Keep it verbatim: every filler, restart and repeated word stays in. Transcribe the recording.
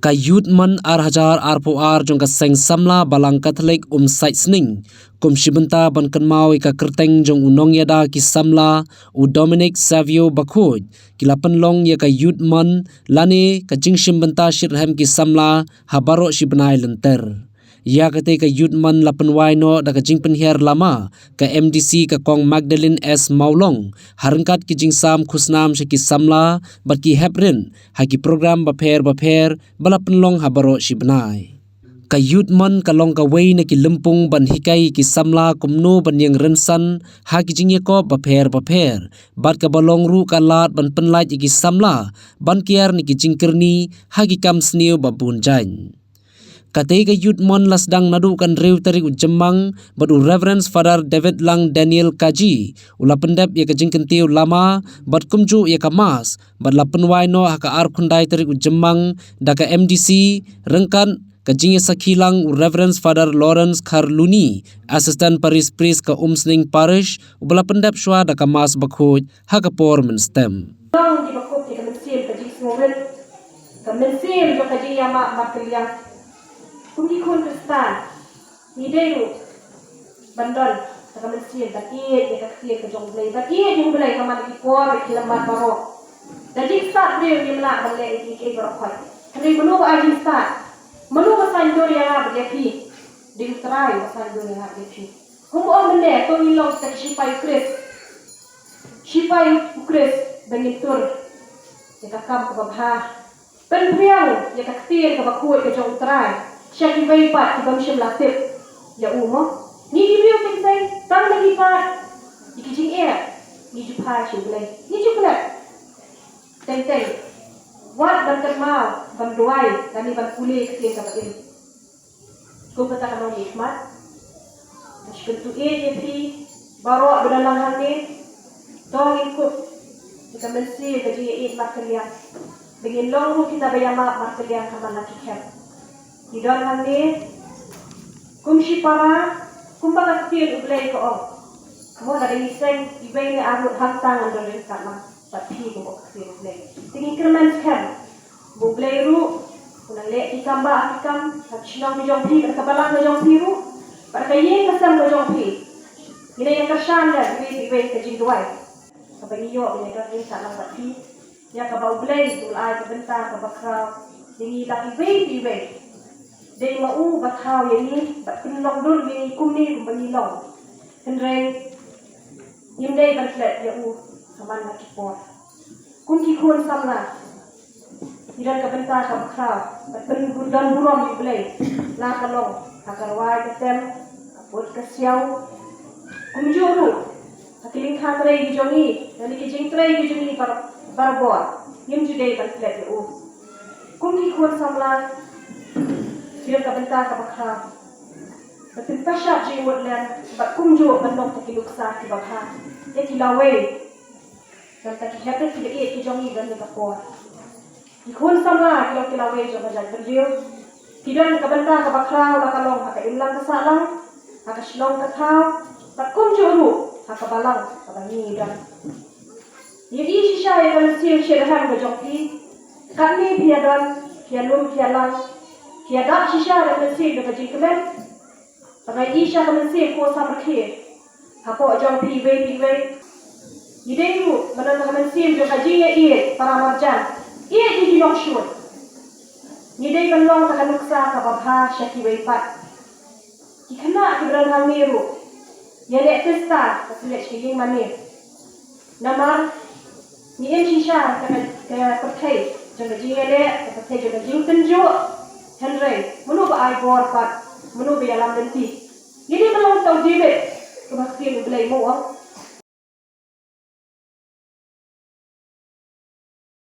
Ka Youth Month ar hajar arphew ar jong ka Seng Samla Balang Katholik Umsaitsning, kum shi bynta ban kynmaw ïa ka kyrteng jong u nongïada ki samla, u Dominic Savio Bakhuid, ki la pynlong ïa ka Youth Month lane ka jingshim bynta shitrhem ki samla ha baroh shi bnai lynter. Ïa katei ka Youth Month la pynwai noh da ka jingpynhiar lama ka M D C ka Kong Magdalene S Mawlong, ha ryngkat ki jingsam khusnam sha ki samla bad ki heprit ha ki program bapher bapher ba la pynlong ha baroh shi bnai. Ka Youth Month ka long kawei na ki lympung ban hikai ïa ki samla kumno ban ïeng rynsan ha ki jingïakop bapher bapher, bad kaba long ruh ka lad ban pynlait ïa ki samla ban kiar na ki jingkyrni ha ki kam sniew ba bun jait. Katei ka Youth Month la sdang naduh ka hynriew tarik u Jymmang, bad u Reverend Father David Lang Daniel Kaji u la pyndep ïa ka jingkyntiew lama bad kumjuh ïa ka Mass, bad la pynwai noh ha ka arphew khyndai tarik u Jymmang da ka M D C, ryngkat ka jingïasakhi lang u Reverend Father Lawrence Kharluni, Assistant Parish Priest ka Umsning Parish, uba la pyndep shuwa da ka Mass bakhuid ha ka por mynstep. Long ki ba kup ïa ka mynsiem ka jingsngewrit, ka mynsiem jong ka jingïamap markylliang. Kum ki khun Khristan, ngi dei ruh ban don ka mynsiem ban ïeit ïa ka ktien ka jong U Blei, ban ïeit ïa U Blei ka man ki por ki lamar baroh. Da jingstad briew ngim lah ban leh ïa kiei kiei baroh khoit. Hynrei mano ba ai jingstad? Mano ba saiñdur ïa nga bad ïa phi? Dei U Trai ba saiñdur ïa nga bad ïa phi. Kumba ong mynne, to ngin long kita ki shipai U Khrist. Shipai U Khrist ba ngin tur ïa ka kam kaba bha. Pynphriang ïa ka ktien kaba khuid ka jong U Trai sha kiwei pat ki bym shym la tip ïa u mo. Ngi ki briew teng teng tang na ki pat ïa ki jingeh ngi ju phai sha U Blei, ngi ju klet. Teng teng wat ban kynmaw ban duwai lane ban pule ïa ka ktien kaba im. Kum kata ka nongmihkhmat, nga shu kyntu ïa phi baroh ba don lang hangne, to ngin kup ïa ka mynsiem ka jingïeit markylliang, ba ngin long ruh kita ba ïamap markylliang ha man la ki khep. Ngi don hangne kum shipara, kumba ka ktien U Blei ka ong, mo, lada ngi seng iwei ne ar ngut hangta ngan don ryngkat lang bad phi, kumba ka ktien U Blei. Te ngi kyrmen skhem ba U Blei ruh un nang leh ki kam ba ki kam ha ka shnong ka jong phi, bad ka balang ka jong phi ruh, bad ka ïing ka sem ka jong phi. Ngin ïa kyrshan lem iwei pa iwei ka jingduwai kaba ngi ïoh ban ïa don ryngkat lang bad phi, ïa kaba U Blei u la ai ka bynta kaba khraw ïa ngi lang iwei pa iwei. Dei ma u ba thaw ïa ngi bad pynlong dur ïa ngi kumne kumba ngi long. Hynrei ngim dei ban klet ïa u ha man la ki por. Kum ki khun samla, ngi don ka bynta kaba khraw ban pynbun, don burom ïa U Blei, la ka long ha ka rwai ka tem, ka put ka siaw, kumjuh ruh ha ki lyngkha trei ki jong ngi, lane ki jingtrei ki jong ngi bar-, barabor. Ngim ju dei ban klet ïa u. Kum ki khun samla, ngi don ka bynta kaba khraw ban pynpashat jingmut lem bad kumjuh ban long kita ki nuksa kiba bha ïa ki lawei, namar ki hapdeng kiba ïeit ki jong ngi ha kane ka por. Ki khun samla ki long ki lawei jong ka jaitbynriew. Ki don ka bynta kaba khraw, la ka long ha ka imlang ka sahlang, ha ka shnong ka thaw, bad kumjuh ruh ha ka balang kaba ngi don. Ïohi shisha ïa ka mynsiem shitrhem ka jong phi. Katne phi ïa don, phi ïa lum, phi ïa lang, phi ïa dap shisha ïa ka mynsiem jong ka jingkmen. Ba nga ïohi shisha ka mynsiem ko samrkhie hapoh jong phi iwei pa iwei. Ngi dei ruh ban don ka mynsiem jong ka jingïaieit para marjan, ïeit ïa ki nongshun. Ngi dei ban long ka nuksa kaba bha sha kiwei pat. Ki khynnah kiba don hangne ruh, ïaleh tista ka klet sha ka ïing mane. Namar ngi im shisha ka, ka pyrthei jong ka jingïaleh, ka pyrthei jong ka jingtynjuh. Hynrei mano ba ai bor pat, mano ba ïalam lynti? Ngi dei ban long tang David, kaba ktien U Blei mo ong,